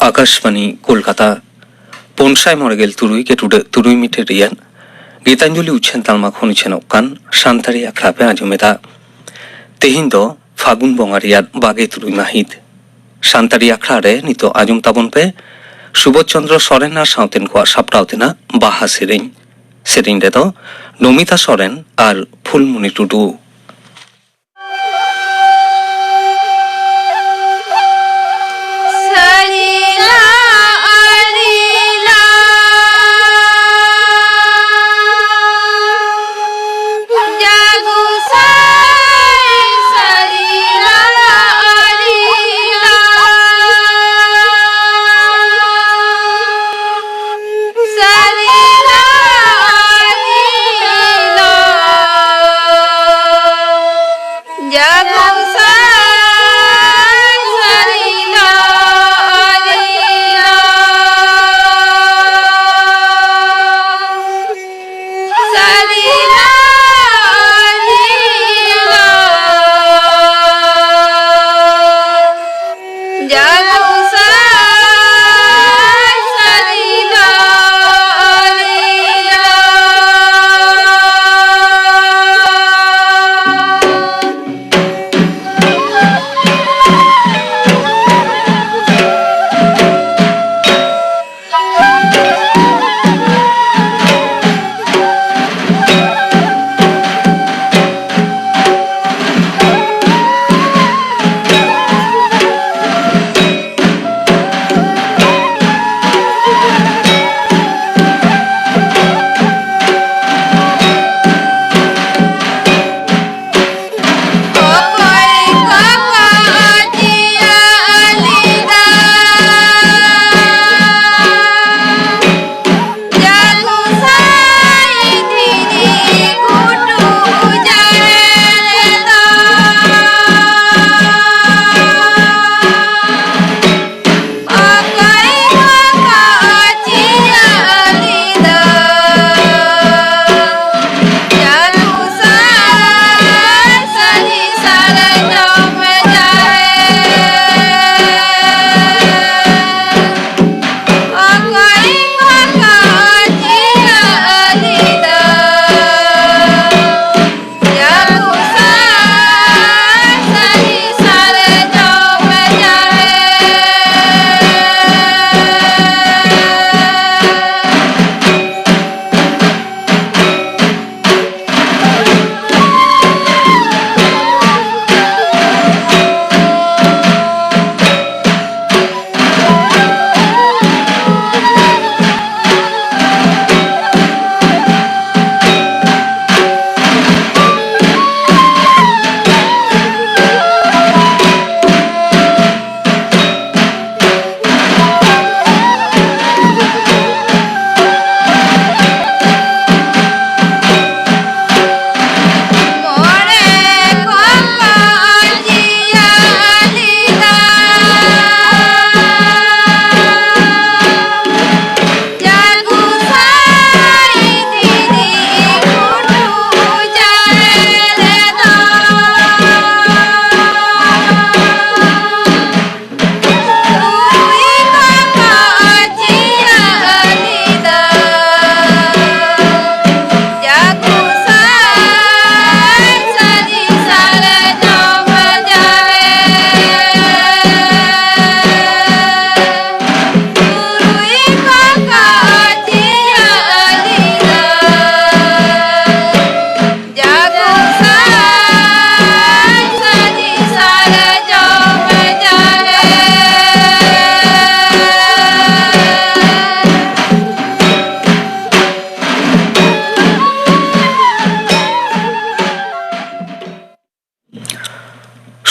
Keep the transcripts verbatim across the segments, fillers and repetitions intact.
ᱟᱠᱟᱥᱵᱟᱱᱤ ᱠᱳᱞᱠᱟᱛᱟ, ᱯᱩᱱ ᱥᱟᱭ ᱢᱚᱬᱮ ᱜᱮᱞ ᱛᱩᱨᱩᱭ ᱜᱮ ᱴᱩᱰᱟᱹᱜ ᱛᱩᱨᱩᱭ ᱢᱤᱴᱟᱨ ᱨᱮᱭᱟᱜ ᱜᱤᱛᱟᱧᱡᱚᱞᱤ ᱩᱪᱷᱟᱹᱱ ᱛᱟᱞᱢᱟ ᱠᱷᱚᱱ ᱩᱪᱷᱟᱹᱱᱚᱜ ᱠᱟᱱ ᱥᱟᱱᱛᱟᱲᱤ ᱟᱠᱷᱲᱟ ᱯᱮ ᱟᱸᱡᱚᱢᱮᱫᱟ᱾ ᱛᱮᱦᱮᱧ ᱫᱚ ᱯᱷᱟᱹᱜᱩᱱ ᱵᱚᱸᱜᱟ ᱨᱮᱭᱟᱜ ᱵᱟᱜᱮ ᱛᱩᱨᱩᱭ ᱢᱟᱹᱦᱤᱛ᱾ ᱥᱟᱱᱛᱟᱲᱤ ᱟᱠᱷᱲᱟ ᱨᱮ ᱱᱤᱛᱚᱜ ᱟᱸᱡᱚᱢ ᱛᱟᱵᱚᱱ ᱯᱮ ᱥᱩᱵᱳᱫᱷ ᱪᱚᱸᱫᱽᱨᱚ ᱥᱚᱨᱮᱱ ᱟᱨ ᱥᱟᱶᱛᱮᱱ ᱠᱚᱣᱟᱜ ᱥᱟᱯᱲᱟᱣ ᱛᱮᱱᱟᱜ ᱵᱟᱦᱟ ᱥᱮᱨᱮᱧ᱾ ᱥᱮᱨᱮᱧ ᱨᱮᱫᱚ ᱱᱚᱢᱤᱛᱟ ᱥᱚᱨᱮᱱ ᱟᱨ ᱯᱷᱩᱞᱢᱩᱱᱤ ᱴᱩᱰᱩ᱾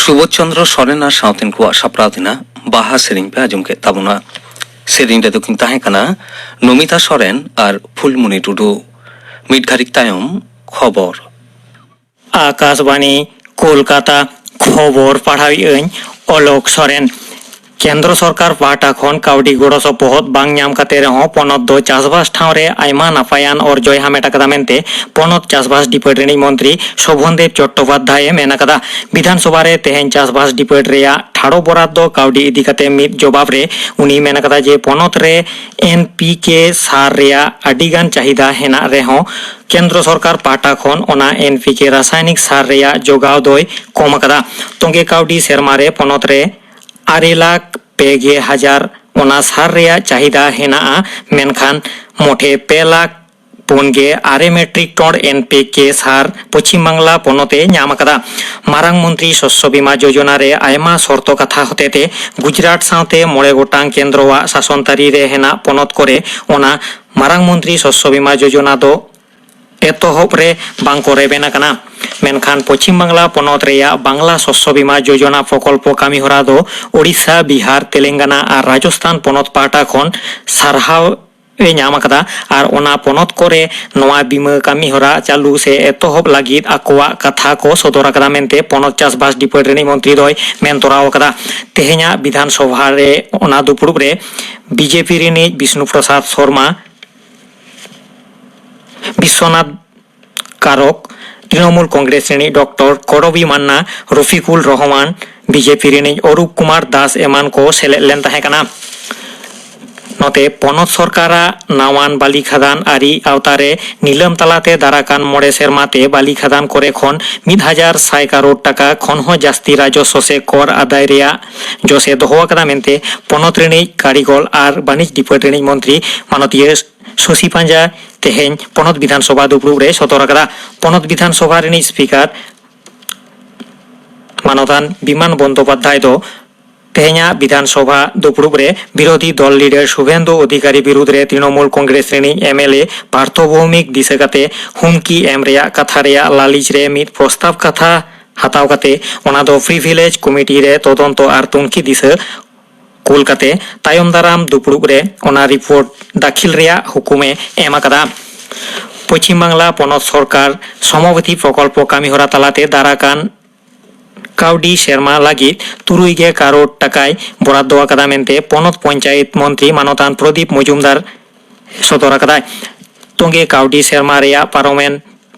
ᱥᱩᱵᱳᱫᱷ ᱪᱚᱱᱫᱨᱚ ᱥᱚᱨᱮᱱ ᱟᱨ ᱥᱟᱶᱛᱮᱱ ᱠᱚᱣᱟᱜ ᱥᱟᱯᱲᱟᱣ ᱛᱮᱱᱟᱜ ᱵᱟᱦᱟ ᱥᱮᱨᱮᱧ ᱯᱮ ᱟᱸᱡᱚᱢ ᱠᱮᱫ ᱛᱟᱵᱚᱱᱟ᱾ ᱥᱮᱨᱮᱧ ᱨᱮᱫᱚ ᱠᱤᱱ ᱛᱟᱦᱮᱸ ᱠᱟᱱᱟ ᱱᱚᱢᱤᱛᱟ ᱥᱚᱨᱮᱱ ᱟᱨ ᱯᱷᱩᱞᱢᱩᱱᱤ ᱴᱩᱰᱩ᱾ ᱢᱤᱫ ᱜᱷᱟᱹᱲᱤᱠ ᱛᱟᱭᱚᱢ ᱠᱷᱚᱵᱚᱨ᱾ ᱟᱠᱟᱥᱵᱟᱬᱤ, ᱠᱳᱞᱠᱟᱛᱟ᱾ ᱠᱷᱚᱵᱚᱨ ᱯᱟᱲᱦᱟᱣᱮᱫ ᱟᱹᱧ ᱚᱞᱚᱠ ᱥᱚᱨᱮᱱ᱾ ᱠᱮᱱᱫᱨᱚ ᱥᱚᱨᱠᱟᱨ ᱯᱟᱦᱴᱟ ᱠᱷᱚᱱ ᱠᱟᱹᱣᱰᱤ ᱜᱚᱲᱚ ᱥᱚᱯᱚᱦᱚᱫ ᱵᱟᱝ ᱧᱟᱢ ᱠᱟᱛᱮ ᱨᱮᱦᱚᱸ ᱯᱚᱱᱚᱛ ᱫᱚ ᱪᱟᱥᱵᱟᱥ ᱴᱷᱟᱶ ᱨᱮ ᱟᱭᱢᱟ ᱱᱟᱯᱟᱭᱟᱱ ᱚᱨᱡᱚᱭ ᱦᱟᱢᱮᱴ ᱟᱠᱟᱫᱟ ᱢᱮᱱᱛᱮ ᱯᱚᱱᱚᱛ ᱪᱟᱥᱵᱟᱥ ᱰᱤᱯᱟᱨᱴᱢᱮᱱᱴ ᱨᱤᱱᱤᱡ ᱢᱚᱱᱛᱨᱤ ᱥᱳᱵᱷᱚᱱ ᱫᱮᱵᱽ ᱪᱚᱴᱴᱳᱯᱟᱫᱽᱫᱷᱟᱭ ᱮ ᱢᱮᱱ ᱟᱠᱟᱫᱟ᱾ ᱵᱤᱫᱷᱟᱱ ᱥᱚᱵᱷᱟ ᱨᱮ ᱛᱮᱦᱮᱧ ᱪᱟᱥᱵᱟᱥ ᱰᱤᱯᱟᱨᱴᱢᱮᱱᱴ ᱨᱮᱭᱟᱜ ᱴᱷᱟᱲᱚ ᱵᱚᱨᱟᱫ ᱫᱚ ᱠᱟᱹᱣᱰᱤ ᱤᱫᱤ ᱠᱟᱛᱮ ᱢᱤᱫ ᱡᱚᱵᱟᱵ ᱨᱮ ᱩᱱᱤ ᱢᱮᱱ ᱟᱠᱟᱫᱟ ᱡᱮ ᱯᱚᱱᱚᱛ ᱨᱮ ᱮᱱ ᱯᱤ ᱠᱮ ᱥᱟᱨ ᱨᱮᱭᱟᱜ ᱟᱹᱰᱤ ᱜᱟᱱ ᱪᱟᱦᱤᱫᱟ ᱦᱮᱱᱟᱜ ᱨᱮᱦᱚᱸ ᱠᱮᱱᱫᱨᱚ ᱥᱚᱨᱠᱟᱨ ᱯᱟᱦᱴᱟ ᱠᱷᱚᱱ ᱚᱱᱟ ᱮᱱ ᱯᱤ ᱠᱮ ᱨᱟᱥᱟᱭᱱᱤᱠ ᱥᱟᱨ ᱨᱮᱭᱟᱜ ᱡᱚᱜᱟᱣ ᱫᱚᱭ ᱠᱚᱢ ᱟᱠᱟᱫᱟ᱾ ᱛᱚᱸᱜᱮ ᱠᱟᱹᱣᱰᱤ ᱥᱮᱨᱢᱟ ᱨᱮ ᱯᱚᱱᱚᱛ ᱨᱮ ᱟᱨᱮ ᱞᱟᱠᱷ ᱯᱮ ᱜᱮ ᱦᱟᱡᱟᱨ ᱚᱱᱟ ᱥᱟᱨ ᱨᱮᱭᱟᱜ ᱪᱟᱦᱤᱫᱟ ᱦᱮᱱᱟᱜᱼᱟ, ᱢᱮᱱᱠᱷᱟᱱ ᱢᱚᱴᱷᱮ ᱯᱮ ᱞᱟᱠᱷ ᱯᱩᱱ ᱜᱮ ᱟᱨᱮ ᱢᱮᱴᱨᱤᱠ ᱴᱚᱱ ᱮᱱ ᱯᱤ ᱠᱮ ᱥᱟᱨ ᱯᱚᱪᱷᱤᱢ ᱵᱟᱝᱞᱟ ᱯᱚᱱᱚᱛ ᱮ ᱧᱟᱢ ᱟᱠᱟᱫᱟ᱾ ᱢᱟᱨᱟᱝ ᱢᱚᱱᱛᱨᱤ ᱥᱚᱥᱥᱚ ᱵᱤᱢᱟ ᱡᱳᱡᱚᱱᱟ ᱨᱮ ᱟᱭᱢᱟ ᱥᱚᱨᱛᱚ ᱠᱟᱛᱷᱟ ᱦᱚᱛᱮᱛᱮ ᱜᱩᱡᱽᱨᱟᱴ ᱥᱟᱶᱛᱮ ᱢᱚᱬᱮ ᱜᱚᱴᱟᱝ ᱠᱮᱱᱫᱨᱚᱣᱟᱜ ᱥᱟᱥᱚᱱ ᱛᱟᱹᱨᱤ ᱨᱮ ᱦᱮᱱᱟᱜ ᱯᱚᱱᱚᱛ ᱠᱚᱨᱮ ᱚᱱᱟ ᱢᱟᱨᱟᱝ ᱢᱚᱱᱛᱨᱤ ᱥᱚᱥᱥᱚ ᱵᱤᱢᱟ ᱡᱳᱡᱚᱱᱟ ᱫᱚ ᱮᱛᱚᱦᱚᱵ ᱨᱮ ᱵᱟᱝ ᱠᱚ ᱨᱮᱵᱮᱱ ᱟᱠᱟᱱᱟ᱾ ᱢᱮᱱᱠᱷᱟᱱ ᱯᱚᱪᱷᱤᱢ ᱵᱟᱝᱞᱟ ᱯᱚᱱᱚᱛ ᱨᱮᱭᱟᱜ ᱵᱟᱝᱞᱟ ᱥᱚᱥᱥᱚ ᱵᱤᱢᱟ ᱡᱳᱡᱚᱱᱟ ᱯᱨᱚᱠᱚᱞᱯᱚ ᱠᱟᱹᱢᱤᱦᱚᱨᱟ ᱫᱚ ᱳᱰᱤᱥᱟ, ᱵᱤᱦᱟᱨ, ᱛᱮᱞᱮᱝᱜᱟᱱᱟ ᱟᱨ ᱨᱟᱡᱚᱥᱛᱷᱟᱱ ᱯᱚᱱᱚᱛ ᱯᱟᱦᱴᱟ ᱠᱷᱚᱱ ᱥᱟᱨᱦᱟᱣ ᱮ ᱧᱟᱢ ᱟᱠᱟᱫᱟ ᱟᱨ ᱚᱱᱟ ᱯᱚᱱᱚᱛ ᱠᱚᱨᱮ ᱱᱚᱣᱟ ᱵᱤᱢᱟᱹ ᱠᱟᱹᱢᱤᱦᱚᱨᱟ ᱪᱟᱹᱞᱩ ᱥᱮ ᱮᱛᱚᱦᱚᱵ ᱞᱟᱹᱜᱤᱫ ᱟᱠᱚᱣᱟᱜ ᱠᱟᱛᱷᱟ ᱠᱚ ᱥᱚᱫᱚᱨ ᱟᱠᱟᱫᱟ ᱢᱮᱱᱛᱮ ᱯᱚᱱᱚᱛ ᱪᱟᱥᱵᱟᱥ ᱰᱤᱯᱟᱨᱴᱢᱮᱱᱴ ᱨᱤᱱᱤᱡ ᱢᱚᱱᱛᱨᱤ ᱫᱚᱭ ᱢᱮᱱ ᱛᱚᱨᱟᱣ ᱟᱠᱟᱫᱟ᱾ ᱛᱮᱦᱮᱧᱟᱜ ᱵᱤᱫᱷᱟᱱ ᱥᱚᱵᱷᱟ ᱨᱮ ᱚᱱᱟ ᱫᱩᱯᱲᱩᱵ ᱨᱮ ᱵᱤᱡᱮᱯᱤ ᱨᱤᱱᱤᱡ ᱵᱤᱥᱱᱩ ᱯᱨᱚᱥᱟᱫᱽ ᱥᱚᱨᱢᱟ, ᱵᱤᱥᱥᱚᱱᱟᱛᱷ ᱠᱟᱨᱚᱠ, ᱛᱨᱤᱱᱚᱢᱩᱞ ᱠᱚᱝᱜᱨᱮᱥ ᱨᱤᱱᱤᱡ ᱰᱚᱠᱴᱚᱨ ᱠᱚᱨᱚᱵᱤ ᱢᱟᱱᱱᱟ, ᱨᱚᱯᱷᱤᱠᱩᱞ ᱨᱚᱦᱚᱢᱟᱱ, ᱵᱤᱡᱮᱯᱤ ᱨᱤᱱᱤᱡ ᱚᱨᱩᱯ ᱠᱩᱢᱟᱨ ᱫᱟᱥ ᱮᱢᱟᱱ ᱠᱚ ᱥᱮᱞᱮᱫ ᱞᱮᱱ ᱛᱟᱦᱮᱸ ᱠᱟᱱᱟ᱾ ᱱᱚᱛᱮ ᱯᱚᱱᱚᱛ ᱥᱚᱨᱠᱟᱨᱟᱜ ᱱᱟᱣᱟᱱ ᱵᱟᱞᱤ ᱠᱷᱟᱫᱟᱱ ᱟᱹᱨᱤ ᱟᱣᱛᱟ ᱨᱮ ᱱᱤᱞᱟᱹᱢ ᱛᱟᱞᱟᱛᱮ ᱫᱟᱨᱟᱠᱟᱱ ᱢᱚᱬᱮ ᱥᱮᱨᱢᱟ ᱛᱮ ᱵᱟᱞᱤ ᱠᱷᱟᱫᱟᱱ ᱠᱚᱨᱮ ᱠᱷᱚᱱ ᱢᱤᱫ ᱦᱟᱡᱟᱨ ᱥᱟᱭ ᱠᱟᱨᱳᱲ ᱴᱟᱠᱟ ᱠᱷᱚᱱ ᱦᱚᱸ ᱡᱟᱹᱥᱛᱤ ᱨᱟᱡᱚᱥᱥᱚ ᱥᱮ ᱠᱚᱨ ᱟᱫᱟᱭ ᱨᱮᱭᱟᱜ ᱡᱚᱥ ᱮ ᱫᱚᱦᱚ ᱟᱠᱟᱫᱟ ᱢᱮᱱᱛᱮ ᱯᱚᱱᱚᱛ ᱨᱤᱱᱤᱡ ᱠᱟᱹᱨᱤᱜᱚᱞ ᱟᱨ ᱵᱟᱹᱱᱤᱡᱽ ᱰᱤᱯᱟᱨᱴᱢᱮᱱᱴ ᱨᱤᱱᱤᱡ ᱢᱚᱱᱛᱨᱤ ᱢᱟᱱᱚᱛᱤᱭᱟᱹ ᱥᱚᱥᱤ ᱯᱟᱸᱡᱟ ᱛᱮᱦᱮᱧ ᱯᱚᱱᱚᱛ ᱵᱤᱫᱷᱟᱱ ᱥᱚᱵᱷᱟ ᱫᱩᱯᱲᱩᱵ ᱨᱮᱭ ᱥᱚᱫᱚᱨ ᱟᱠᱟᱫᱟ᱾ ᱯᱚᱱᱚᱛ ᱵᱤᱫᱷᱟᱱ ᱥᱚᱵᱷᱟ ᱨᱤᱱᱤᱡ ᱥᱯᱤᱠᱟᱨ ᱢᱟᱱᱚᱛᱟᱱ ᱵᱤᱢᱟᱱ ᱵᱚᱱᱫᱳᱯᱟᱫᱽᱫᱷᱟᱭ ᱫᱚ ᱛᱮᱦᱮᱧᱟᱜ ᱵᱤᱫᱷᱟᱱ ᱥᱚᱵᱷᱟ ᱫᱩᱯᱲᱩᱵ ᱨᱮ ᱵᱤᱨᱳᱫᱷᱤ ᱫᱚᱞ ᱞᱤᱰᱟᱨ ᱥᱩᱵᱷᱮᱱᱫᱩ ᱚᱫᱷᱤᱠᱟᱨᱤ ᱵᱤᱨᱩᱫᱷ ᱨᱮ ᱛᱨᱤᱱᱚᱢᱩᱞ ᱠᱚᱝᱜᱨᱮᱥ ᱨᱤᱱᱤᱡ M L A Partho Bhowmik ᱫᱤᱥᱟᱹ ᱠᱟᱛᱮ ᱦᱩᱢᱠᱤ ᱮᱢ ᱨᱮᱭᱟᱜ ᱠᱟᱛᱷᱟ ᱨᱮᱭᱟᱜ ᱞᱟᱹᱞᱤᱥ ᱨᱮ ᱢᱤᱫ ᱯᱨᱚᱥᱛᱟᱵ ᱠᱟᱛᱷᱟ ᱦᱟᱛᱟᱣ ᱠᱟᱛᱮ ᱚᱱᱟ ᱫᱚ ᱯᱨᱤᱵᱷᱤᱞᱮᱡᱽ ᱠᱚᱢᱤᱴᱤ ᱨᱮ ᱛᱚᱫᱚᱱᱛᱚ ᱟᱨ ᱛᱩᱱᱠᱷᱤ ᱫᱤᱥᱟᱹ ᱠᱩᱞ ᱠᱟᱛᱮ ᱛᱟᱭᱚᱢ ᱫᱟᱨᱟᱢ ᱫᱩᱯᱲᱩᱵ ᱨᱮ ᱚᱱᱟ ᱨᱤᱯᱳᱨᱴ ᱫᱟᱹᱠᱷᱤᱞ ᱨᱮᱭᱟᱜ ᱦᱩᱠᱩᱢᱮ ᱮᱢ ᱟᱠᱟᱫᱟ᱾ ᱯᱚᱪᱷᱤᱢ ᱵᱟᱝᱞᱟ ᱯᱚᱱᱚᱛ ᱥᱚᱨᱠᱟᱨ ᱥᱚᱢᱚᱵᱚᱛᱤ ᱯᱨᱚᱠᱚᱞᱯᱚ ᱠᱟᱹᱢᱤᱦᱚᱨᱟ ᱛᱟᱞᱟᱛᱮ ᱫᱟᱨᱟᱠᱟᱱ ᱠᱟᱹᱣᱰᱤ ᱥᱮᱨᱢᱟ ᱞᱟᱹᱜᱤᱫ ᱛᱩᱨᱩᱭ ᱜᱮ ᱠᱟᱨᱳᱲ ᱴᱟᱠᱟᱭ ᱵᱚᱨᱟᱫᱫᱚ ᱟᱠᱟᱫᱟ ᱢᱮᱱᱛᱮ ᱯᱚᱱᱚᱛ ᱯᱚᱧᱪᱟᱭᱮᱛ ᱢᱚᱱᱛᱨᱤ ᱢᱟᱱᱚᱛᱟᱱ ᱯᱨᱚᱫᱤᱯ ᱢᱚᱡᱩᱢᱫᱟᱨ ᱥᱚᱫᱚᱨ ᱟᱠᱟᱫᱟᱭ᱾ ᱛᱚᱸᱜᱮ ᱠᱟᱹᱣᱰᱤ ᱥᱮᱨᱢᱟ ᱨᱮᱭᱟᱜ ᱯᱟᱨᱚᱢᱮᱱ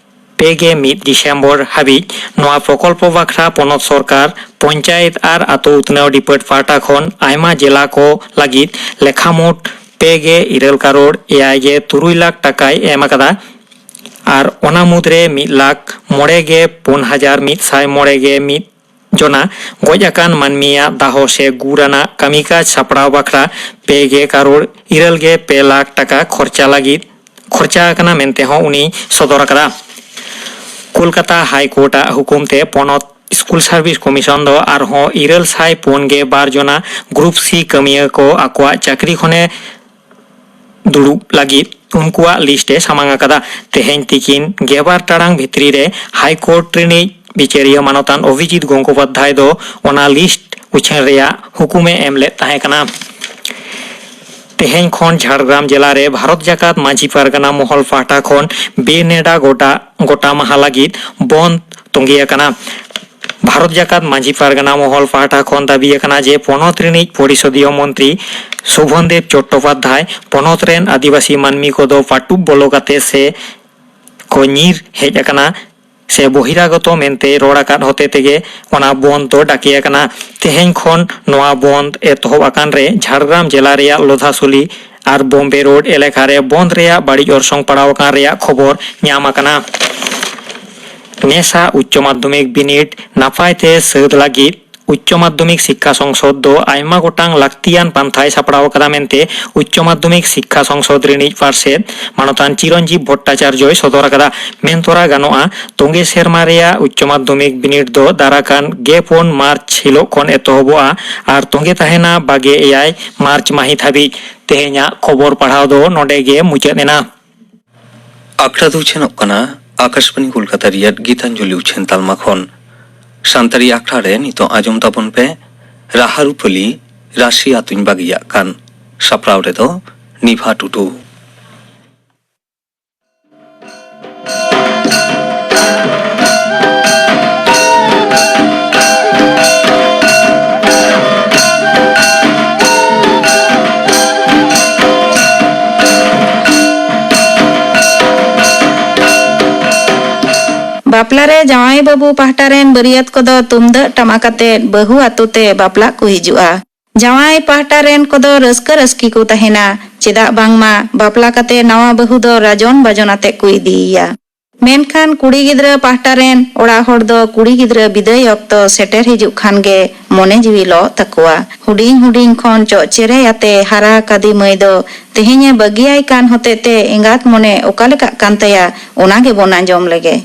ᱯᱮ ᱜᱮ ᱢᱤᱫ ᱰᱤᱥᱮᱢᱵᱚᱨ ᱦᱟᱹᱵᱤᱡ ᱱᱚᱣᱟ ᱯᱨᱚᱠᱚᱞᱯᱚ ᱵᱟᱠᱷᱨᱟ ᱯᱚᱱᱚᱛ ᱥᱚᱨᱠᱟᱨ, ᱯᱚᱧᱪᱟᱭᱮᱛ ᱟᱨ ᱟᱛᱳ ᱩᱛᱱᱟᱹᱣ ᱰᱤᱯᱟᱨᱴ ᱯᱟᱦᱴᱟ ᱠᱷᱚᱱ ᱟᱭᱢᱟ ᱡᱮᱞᱟ ᱠᱚ ᱞᱟᱹᱜᱤᱫ ᱞᱮᱠᱷᱟ ᱢᱳᱴ ᱯᱮ ᱜᱮ ᱤᱨᱟᱹᱞ ᱠᱟᱨᱳᱲ ᱮᱭᱟᱭ ᱜᱮ ᱛᱩᱨᱩᱭ ᱞᱟᱠᱷ ᱴᱟᱠᱟᱭ ᱮᱢ ᱟᱠᱟᱫᱟ᱾ ᱟᱨ ᱚᱱᱟ ᱢᱩᱫᱽᱨᱮ ᱢᱤᱫ ᱞᱟᱠᱷ ᱢᱚᱬᱮ ᱜᱮ ᱯᱩᱱ ᱦᱟᱡᱟᱨ ᱢᱤᱫ ᱥᱟᱭ ᱢᱚᱬᱮ ᱜᱮ ᱢᱤᱫ ᱡᱚᱱᱟ ᱜᱚᱡ ᱟᱠᱟᱱ ᱢᱟᱹᱱᱢᱤᱭᱟᱜ ᱫᱟᱦᱚ ᱥᱮ ᱜᱩᱨ ᱟᱱᱟᱜ ᱠᱟᱹᱢᱤ ᱠᱟᱡᱽ ᱥᱟᱯᱲᱟᱣ ᱵᱟᱠᱷᱨᱟ ᱯᱮ ᱜᱮ ᱠᱟᱨᱳᱲ ᱤᱨᱟᱹᱞ ᱜᱮ ᱯᱮ ᱞᱟᱠᱷ ᱴᱟᱠᱟ ᱠᱷᱚᱨᱪᱟ ᱞᱟᱹᱜᱤᱫ, ᱠᱷᱚᱨᱪᱟ ᱟᱠᱟᱱᱟ ᱢᱮᱱᱛᱮ ᱦᱚᱸ ᱩᱱᱤᱭ ᱥᱚᱫᱚᱨ ᱟᱠᱟᱫᱟ᱾ ᱠᱳᱞᱠᱟᱛᱟ ᱦᱟᱭ ᱠᱳᱨᱴ ᱟᱜ ᱦᱩᱠᱩᱢ ᱛᱮ ᱯᱚᱱᱚᱛ ᱥᱠᱩᱞ ᱥᱟᱨᱵᱷᱤᱥ ᱠᱚᱢᱤᱥᱚᱱ ᱫᱚ ᱟᱨᱦᱚᱸ ᱤᱨᱟᱹᱞ ᱥᱟᱭ ᱯᱩᱱ ᱜᱮ ᱵᱟᱨ ᱡᱚᱱᱟ ᱜᱨᱩᱯ ᱥᱤ ᱠᱟᱹᱢᱤᱭᱟᱹ ᱠᱚ ᱟᱠᱚᱣᱟᱜ ᱪᱟᱹᱠᱨᱤ ᱠᱷᱚᱱᱮ ᱫᱩᱲᱩᱵ ᱞᱟᱹᱜᱤᱫ ᱩᱱᱠᱩᱣᱟᱜ ᱞᱤᱥᱴ ᱮ ᱥᱟᱢᱟᱝ ᱟᱠᱟᱫᱟ᱾ ᱛᱮᱦᱮᱧ ᱛᱤᱠᱤᱱ ᱜᱮᱞᱵᱟᱨ ᱴᱟᱲᱟᱝ ᱵᱷᱤᱛᱨᱤ ᱨᱮ ᱦᱟᱭ ᱠᱳᱨᱴ ᱨᱤᱱᱤᱡ ᱵᱤᱪᱟᱹᱨᱤᱭᱟᱹ ᱢᱟᱱᱚᱛᱟᱱ ᱚᱵᱷᱤᱡᱤᱛ ᱜᱚᱝᱜᱳᱯᱟᱫᱽᱫᱷᱟᱭ ᱫᱚ ᱚᱱᱟ ᱞᱤᱥᱴ ᱩᱪᱷᱟᱹᱱ ᱨᱮᱭᱟᱜ ᱦᱩᱠᱩᱢᱮ ᱮᱢ ᱞᱮᱫ ᱛᱟᱦᱮᱸ ᱠᱟᱱᱟ᱾ ᱛᱮᱦᱮᱧ ᱠᱷᱚᱱ ᱡᱷᱟᱲᱜᱨᱟᱢ ᱡᱮᱞᱟ ᱨᱮ ᱵᱷᱟᱨᱚᱛ ᱡᱟᱠᱟᱛ ᱢᱟᱹᱡᱷᱤ ᱯᱟᱨᱜᱟᱱᱟ ᱢᱚᱦᱚᱞ ᱯᱟᱦᱴᱟ ᱠᱷᱚᱱ ᱵᱮᱱᱮᱰᱟ ᱜᱚᱴᱟ, ᱜᱚᱴᱟ ᱢᱟᱦᱟ ᱞᱟᱹᱜᱤᱫ ᱵᱚᱱᱫ ᱛᱚᱸᱜᱮ ᱟᱠᱟᱱᱟ᱾ ᱵᱷᱟᱨᱚᱛ ᱡᱟᱠᱟᱛ ᱢᱟᱹᱡᱷᱤ ᱯᱟᱨᱜᱟᱱᱟ ᱢᱚᱦᱚᱞ ᱯᱟᱦᱴᱟ ᱠᱷᱚᱱ ᱫᱟᱹᱵᱤ ᱟᱠᱟᱱᱟ ᱡᱮ ᱯᱚᱱᱚᱛ ᱨᱤᱱᱤᱡ ᱯᱚᱨᱤᱥᱚᱫᱤᱭᱚ ᱢᱚᱱᱛᱨᱤ ᱥᱳᱵᱷᱚᱱᱫᱮᱵ ᱪᱚᱴᱴᱳᱯᱟᱫᱽᱫᱷᱟᱭ ᱯᱚᱱᱚᱛ ᱨᱮᱱ ᱟᱹᱫᱤᱵᱟᱹᱥᱤ ᱢᱟᱹᱱᱢᱤ ᱠᱚᱫᱚ ᱯᱟᱹᱴᱩᱵ ᱵᱚᱞᱚ ᱠᱟᱛᱮ ᱥᱮ ᱠᱚ ᱧᱤᱨ ᱦᱮᱡ ᱟᱠᱟᱱᱟ ᱥᱮ ᱵᱚᱦᱤᱨᱟᱜᱚᱛᱚ ᱢᱮᱱᱛᱮ ᱨᱚᱲ ᱟᱠᱟᱫ ᱦᱚᱛᱮ ᱛᱮᱜᱮ ᱚᱱᱟ ᱵᱚᱱᱫ ᱫᱚ ᱰᱟᱠᱮ ᱟᱠᱟᱱᱟ᱾ ᱛᱮᱦᱮᱧ ᱠᱷᱚᱱ ᱱᱚᱣᱟ ᱵᱚᱱᱫ ᱮᱛᱚᱦᱚᱵ ᱟᱠᱟᱱ ᱨᱮ ᱡᱷᱟᱲᱜᱨᱟᱢ ᱡᱮᱞᱟ ᱨᱮᱭᱟᱜ ᱞᱳᱫᱷᱟᱥᱩᱞᱤ ᱟᱨ ᱵᱚᱢᱵᱮ ᱨᱳᱰ ᱮᱞᱟᱠᱟ ᱨᱮ ᱵᱚᱱᱫ ᱨᱮᱭᱟᱜ ᱵᱟᱹᱲᱤᱡ ᱚᱨᱥᱚᱝ ᱯᱟᱲᱟᱣ ᱟᱠᱟᱱ ᱨᱮᱭᱟᱜ ᱠᱷᱚᱵᱚᱨ ᱧᱟᱢ ᱟᱠᱟᱱᱟ᱾ ᱱᱮᱥᱟ ᱩᱪᱪᱚ ᱢᱟᱫᱽᱫᱷᱚᱢᱤᱠ ᱵᱤᱱᱤᱰ ᱱᱟᱯᱟᱭ ᱛᱮ ᱥᱟᱹᱛ ᱞᱟᱹᱜᱤᱫ ᱩᱪᱪᱚ ᱢᱟᱫᱽᱫᱷᱚᱢᱤᱠ ᱥᱤᱠᱠᱷᱟ ᱥᱚᱝᱥᱚᱫ ᱫᱚ ᱟᱭᱢᱟ ᱜᱚᱴᱟᱝ ᱞᱟᱹᱠᱛᱤᱭᱟᱱ ᱯᱟᱱᱛᱷᱟᱭ ᱥᱟᱯᱲᱟᱣ ᱟᱠᱟᱫᱟ ᱢᱮᱱᱛᱮ ᱩᱪᱪᱚ ᱢᱟᱫᱽᱫᱷᱚᱢᱤᱠ ᱥᱤᱠᱠᱷᱟ ᱥᱚᱝᱥᱚᱫ ᱨᱤᱱᱤᱡ ᱯᱟᱨᱥᱮᱛ ᱢᱟᱱᱚᱛᱟᱱ ᱪᱤᱨᱚᱱᱡᱤᱵ ᱵᱷᱚᱴᱴᱟᱪᱟᱨᱡᱚᱭ ᱥᱚᱫᱚᱨ ᱟᱠᱟᱫᱟ᱾ ᱢᱮᱱ ᱛᱚᱨᱟ ᱜᱟᱱᱚᱜᱼᱟ, ᱛᱚᱸᱜᱮ ᱥᱮᱨᱢᱟ ᱨᱮᱭᱟᱜ ᱩᱪᱪᱚ ᱢᱟᱫᱽᱫᱷᱚᱢᱤᱠ ᱵᱤᱱᱤᱰ ᱫᱚ ᱫᱟᱨᱟᱠᱟᱱ ᱜᱮᱞ ᱯᱩᱱ ᱢᱟᱨᱪ ᱦᱤᱞᱚᱜ ᱠᱷᱚᱱ ᱮᱛᱚᱦᱚᱵᱚᱜᱼᱟ ᱟᱨ ᱛᱚᱸᱜᱮ ᱛᱟᱦᱮᱱᱟ ᱵᱟᱜᱮ ᱮᱭᱟᱭ ᱢᱟᱨᱪ ᱢᱟᱹᱦᱤᱛ ᱦᱟᱹᱵᱤᱡ᱾ ᱛᱮᱦᱮᱧᱟᱜ ᱠᱷᱚᱵᱚᱨ ᱯᱟᱲᱦᱟᱣ ᱫᱚ ᱱᱚᱰᱮ ᱜᱮ ᱢᱩᱪᱟᱹᱫ ᱮᱱᱟ᱾ ᱟᱠᱷᱲᱟ ᱫᱚ ᱩᱪᱷᱟᱹᱱᱚᱜ ᱠᱟᱱᱟ ᱟᱠᱟᱥᱵᱟᱬᱤ ᱠᱳᱞᱠᱟᱛᱟ ᱨᱮᱭᱟᱜ ᱜᱤᱛᱟᱧᱡᱚᱞᱤ ᱩᱪᱷᱟᱹᱱ ᱛᱟᱞᱢᱟ ᱠᱷᱚᱱ᱾ ᱥᱟᱱᱛᱟᱲᱤ ᱟᱠᱷᱲᱟ ᱨᱮ ᱱᱤᱛᱚᱜ ᱟᱸᱡᱚᱢ ᱛᱟᱵᱚᱱ ᱯᱮ ᱨᱟᱦᱟᱨᱩᱯᱟᱹᱞᱤ, ᱨᱟᱥᱤ ᱟᱹᱛᱩᱧ ᱵᱟᱹᱜᱤᱭᱟᱜ ᱠᱟᱱ᱾ ᱥᱟᱯᱲᱟᱣ ᱨᱮᱫᱚ ᱱᱤᱵᱷᱟ ᱴᱩᱰᱩ᱾ ᱵᱟᱯᱞᱟ ᱨᱮ ᱡᱟᱶᱟᱭ ᱵᱟᱹᱵᱩ ᱯᱟᱦᱴᱟ ᱨᱮᱱ ᱵᱟᱹᱨᱭᱟᱹᱛ ᱠᱚᱫᱚ ᱛᱩᱢᱫᱟᱹᱜ ᱴᱟᱢᱟᱠ ᱟᱛᱮᱫ ᱵᱟᱹᱦᱩ ᱟᱛᱳ ᱛᱮ ᱵᱟᱯᱞᱟᱜ ᱠᱚ ᱦᱤᱡᱩᱜᱼᱟ᱾ ᱡᱟᱶᱟᱭ ᱯᱟᱦᱴᱟ ᱨᱮᱱ ᱠᱚᱫᱚ ᱨᱟᱹᱥᱠᱟᱹ ᱨᱟᱹᱥᱠᱤ ᱠᱚ ᱛᱟᱦᱮᱱᱟ, ᱪᱮᱫᱟᱜ ᱵᱟᱝᱢᱟ ᱵᱟᱯᱞᱟ ᱠᱟᱛᱮ ᱱᱟᱣᱟ ᱵᱟᱹᱦᱩ ᱫᱚ ᱨᱟᱡᱚᱱ ᱵᱟᱡᱚᱱ ᱟᱛᱮ ᱠᱚ ᱤᱫᱤᱭᱮᱭᱟ᱾ ᱢᱮᱱᱠᱷᱟᱱ ᱠᱩᱲᱤ ᱜᱤᱫᱽᱨᱟᱹ ᱯᱟᱦᱴᱟ ᱨᱮᱱ ᱚᱲᱟᱜ ᱦᱚᱲ ᱫᱚ ᱠᱩᱲᱤ ᱜᱤᱫᱽᱨᱟᱹ ᱵᱤᱫᱟᱹᱭ ᱚᱠᱛᱚ ᱥᱮᱴᱮᱨ ᱦᱤᱡᱩᱜ ᱠᱷᱟᱱ ᱜᱮ ᱢᱚᱱᱮ ᱡᱤᱣᱤ ᱞᱚᱜ ᱛᱟᱠᱚᱣᱟ᱾ ᱦᱩᱰᱤᱧ ᱦᱩᱰᱤᱧ ᱠᱷᱚᱱ ᱪᱚᱜ ᱪᱮᱨᱮᱡ ᱟᱛᱮ ᱦᱟᱨᱟ ᱠᱟᱫᱤ ᱢᱟᱹᱭ ᱫᱚ ᱛᱮᱦᱮᱧᱮ ᱵᱟᱹᱜᱤᱭᱟᱭ ᱠᱟᱱ ᱦᱚᱛᱮᱡ ᱛᱮ ᱮᱸᱜᱟᱛ ᱢᱚᱱᱮ ᱚᱠᱟ ᱞᱮᱠᱟᱜ ᱠᱟᱱ ᱛᱟᱭᱟ, ᱚᱱᱟ ᱜᱮᱵᱚᱱ ᱟᱸᱡᱚᱢ ᱞᱮᱜᱮ᱾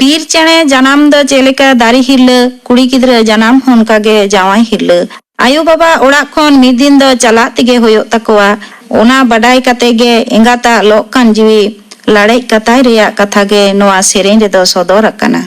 ᱵᱤᱨ ᱪᱮᱬᱮ ᱡᱟᱱᱟᱢ ᱫᱚ ᱪᱮᱫ ᱞᱮᱠᱟ ᱫᱟᱨᱮ ᱦᱤᱨᱞᱟᱹ, ᱠᱩᱲᱤ ᱜᱤᱫᱽᱨᱟᱹ ᱡᱟᱱᱟᱢ ᱦᱚᱸ ᱚᱱᱠᱟ ᱜᱮ ᱡᱟᱶᱟᱭ ᱦᱤᱨᱞᱟᱹ᱾ ᱟᱭᱳ ᱵᱟᱵᱟ ᱚᱲᱟᱜ ᱠᱷᱚᱱ ᱢᱤᱫ ᱫᱤᱱ ᱫᱚ ᱪᱟᱞᱟᱜ ᱛᱮᱜᱮ ᱦᱩᱭᱩᱜ ᱛᱟᱠᱚᱣᱟ᱾ ᱚᱱᱟ ᱵᱟᱰᱟᱭ ᱠᱟᱛᱮ ᱜᱮ ᱮᱸᱜᱟᱛᱟᱜ ᱞᱚᱜ ᱠᱟᱱ ᱡᱤᱣᱤ ᱞᱟᱲᱮᱡ ᱠᱟᱛᱟᱭ ᱨᱮᱭᱟᱜ ᱠᱟᱛᱷᱟ ᱜᱮ ᱱᱚᱣᱟ ᱥᱮᱨᱮᱧ ᱨᱮᱫᱚ ᱥᱚᱫᱚᱨ ᱟᱠᱟᱱᱟ᱾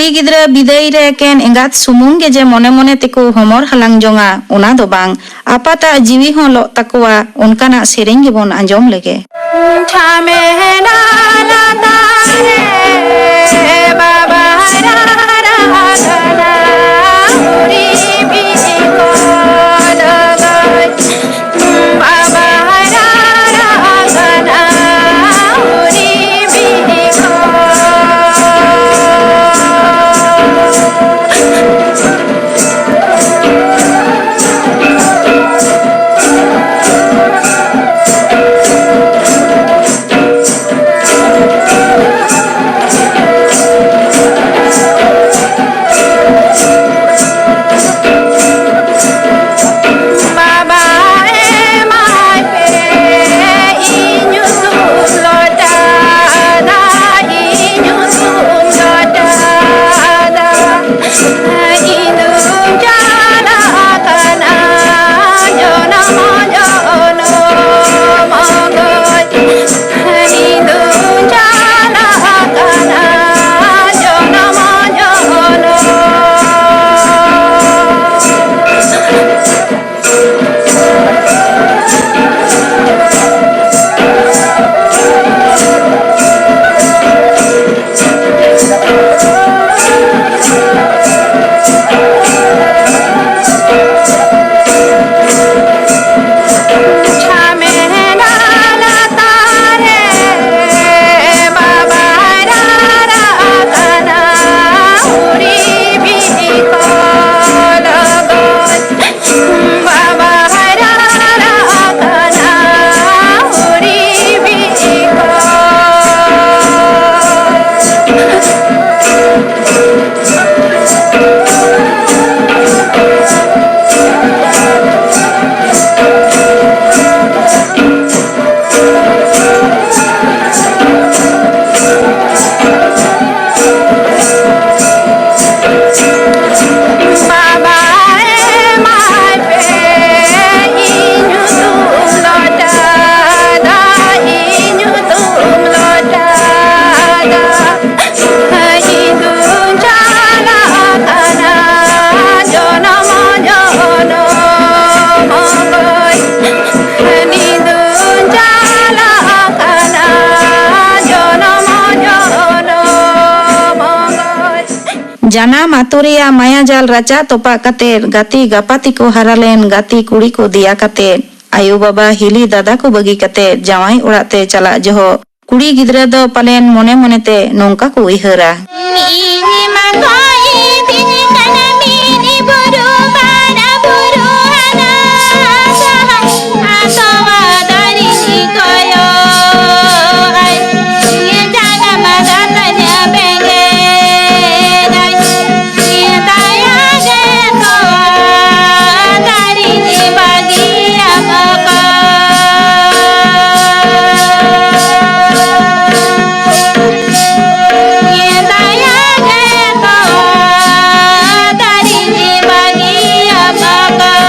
ᱠᱩᱲᱤ ᱜᱤᱫᱽᱨᱟᱹ ᱵᱤᱫᱟᱹᱭ ᱨᱮ ᱮᱠᱮᱱ ᱮᱸᱜᱟᱛ ᱥᱩᱢᱩᱝ ᱜᱮ ᱡᱮ ᱢᱚᱱᱮ ᱢᱚᱱᱮ ᱛᱮᱠᱚ ᱦᱚᱢᱚᱨ ᱦᱟᱞᱟᱝ ᱡᱚᱝᱟ, ᱚᱱᱟ ᱫᱚ ᱵᱟᱝ, ᱟᱯᱟᱛᱟᱜ ᱡᱤᱣᱤ ᱦᱚᱸ ᱞᱚᱜ ᱛᱟᱠᱚᱣᱟ, ᱚᱱᱠᱟᱱᱟᱜ ᱥᱮᱨᱮᱧ ᱜᱮᱵᱚᱱ ᱟᱸᱡᱚᱢ ᱞᱮᱜᱮ᱾ ᱡᱟᱱᱟᱢ ᱟᱛᱳ ᱨᱮᱭᱟᱜ ᱢᱟᱭᱟ ᱡᱟᱞ ᱨᱟᱪᱟ ᱛᱚᱯᱟᱜ ᱠᱟᱛᱮ, ᱜᱟᱛᱮ ᱜᱟᱯᱟᱛᱮ ᱠᱚ ᱦᱟᱨᱟ ᱞᱮᱱ ᱜᱟᱛᱮ ᱠᱩᱲᱤ ᱠᱚ ᱫᱮᱭᱟ ᱠᱟᱛᱮ, ᱟᱭᱳ ᱵᱟᱵᱟ ᱦᱤᱞᱤ ᱫᱟᱫᱟ ᱠᱚ ᱵᱟᱹᱜᱤ ᱠᱟᱛᱮ ᱡᱟᱶᱟᱭ ᱚᱲᱟᱜ ᱛᱮ ᱪᱟᱞᱟᱜ ᱡᱚᱦᱚᱜ, ᱠᱩᱲᱤ ᱜᱤᱫᱽᱨᱟᱹ ᱫᱚ ᱯᱟᱞᱮᱱ ᱢᱚᱱᱮ ᱢᱚᱱᱮ ᱛᱮ ᱱᱚᱝᱠᱟ ᱠᱚ ᱩᱭᱦᱟᱹᱨᱟ᱾ ᱤᱧ ᱢᱟ ᱠᱚᱭ ᱵᱤᱱ ᱠᱟᱱᱟ ᱢᱤᱱᱤ ᱵᱩᱨᱩ ᱵᱟᱨᱟ ᱵᱩᱨᱩ ᱦᱟᱱᱟ ᱥᱟᱦᱟ ᱛᱚᱣᱟ ᱫᱟᱨᱮ ᱠᱚᱭᱚᱜ ᱟᱭ᱾ ᱡᱟᱱᱟᱢ ᱨᱟᱛᱟᱧ ᱵᱮᱸᱜᱮᱫᱟᱭ᱾ ᱫᱟᱭᱟ ᱜᱮ ᱛᱚᱣᱟ ᱫᱟᱨᱮ ᱵᱟᱹᱜᱤᱭᱟᱢ ᱠᱚ᱾ ᱫᱟᱭᱟ ᱜᱮ ᱛᱚᱣᱟ ᱫᱟᱨᱮ ᱵᱟᱹᱜᱤᱭᱟᱢ ᱠᱚ᱾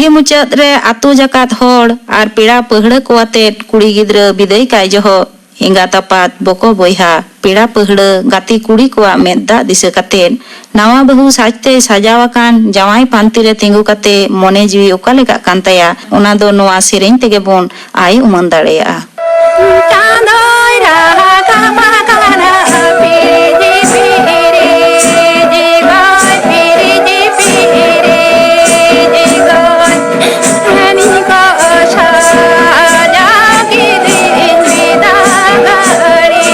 ᱢᱩᱪᱟᱹᱫ ᱨᱮ ᱟᱹᱛᱩ ᱡᱟᱠᱟᱛ ᱦᱚᱲ ᱟᱨ ᱯᱮᱲᱟ ᱯᱟᱹᱦᱲᱟᱹ ᱠᱚ ᱟᱛᱮᱫ ᱠᱩᱲᱤ ᱜᱤᱫᱽᱨᱟᱹ ᱵᱤᱫᱟᱹᱭ ᱠᱟᱭ ᱡᱚᱦᱚᱜ ᱮᱸᱜᱟᱛ ᱟᱯᱟᱛ, ᱵᱚᱠᱚ ᱵᱚᱭᱦᱟ, ᱯᱮᱲᱟ ᱯᱟᱹᱦᱲᱟᱹ, ᱜᱟᱛᱮ ᱠᱩᱲᱤ ᱠᱚᱣᱟᱜ ᱢᱮᱫ ᱫᱟᱜ ᱫᱤᱥᱟᱹ ᱠᱟᱛᱮᱫ ᱱᱟᱣᱟ ᱵᱟᱹᱦᱩ ᱥᱟᱡᱽᱛᱮ ᱥᱟᱡᱟᱣ ᱟᱠᱟᱱ ᱡᱟᱶᱟᱭ ᱯᱟᱱᱛᱮ ᱨᱮ ᱛᱤᱸᱜᱩ ᱠᱟᱛᱮ ᱢᱚᱱᱮ ᱡᱤᱣᱤ ᱚᱠᱟ ᱞᱮᱠᱟᱜ ᱠᱟᱱ ᱛᱟᱭᱟ, ᱚᱱᱟ ᱫᱚ ᱱᱚᱣᱟ ᱥᱮᱨᱮᱧ ᱛᱮᱜᱮ ᱵᱚᱱ ᱟᱭ ᱩᱢᱟᱹᱱ ᱫᱟᱲᱮᱭᱟᱜᱼᱟ᱾ ᱪᱟᱸᱫᱚᱭ ᱨᱟᱠᱟᱵ ᱟᱠᱟᱱᱟ ᱯᱤᱨᱤ ᱯᱤᱨᱤ ᱡᱤᱵᱚᱭ ᱯᱤᱨᱤ ᱯᱤᱨᱤ ᱡᱤᱵᱚᱭ ᱦᱟᱹᱱᱤ ᱠᱚ ᱥᱟᱡᱟᱣ ᱠᱤᱫᱤᱧ ᱵᱤᱫᱟᱜᱟᱹᱲᱤ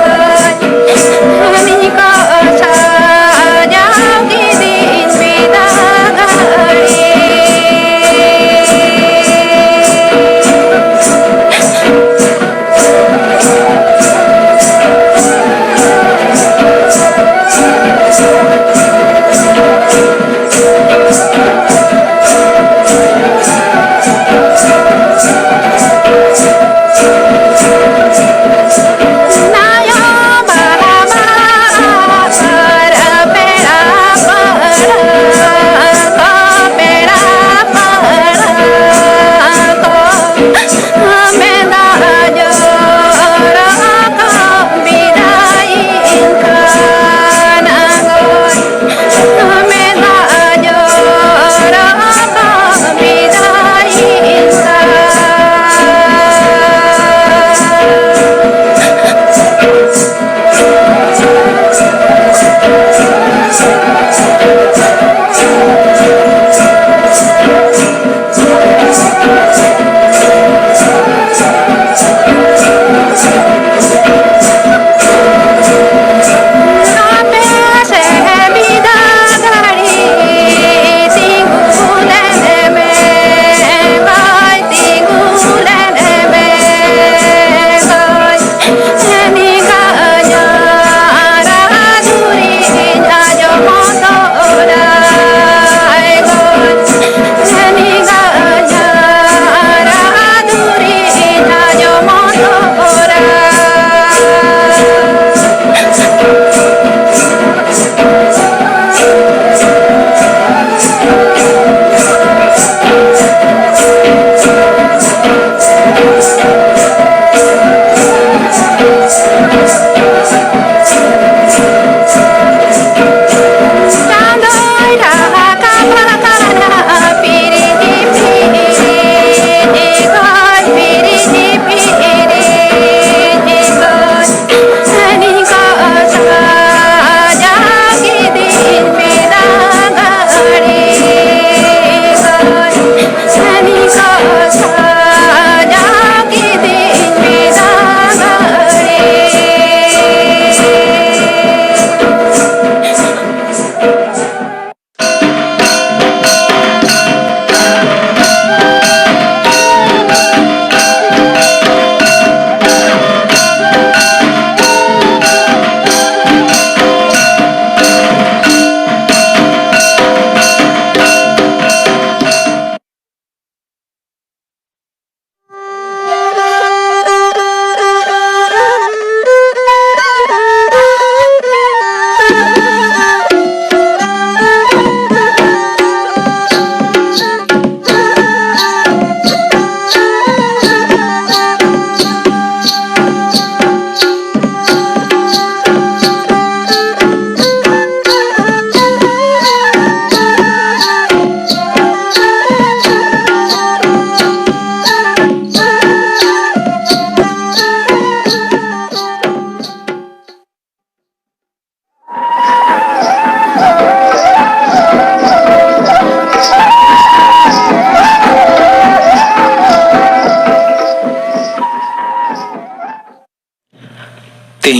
ᱜᱚᱡ᱾ ᱦᱟᱹᱱᱤ ᱠᱚ ᱥᱟᱡᱟᱣ ᱠᱤᱫᱤᱧ ᱵᱤᱫᱟᱜᱟᱹᱲᱤ᱾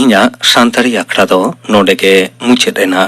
ᱤᱧᱟᱹᱜ ᱥᱟᱱᱛᱟᱲᱤ ᱟᱠᱷᱲᱟ ᱫᱚ ᱱᱚᱰᱮ ᱜᱮ ᱢᱩᱪᱟᱹᱫ ᱮᱱᱟ᱾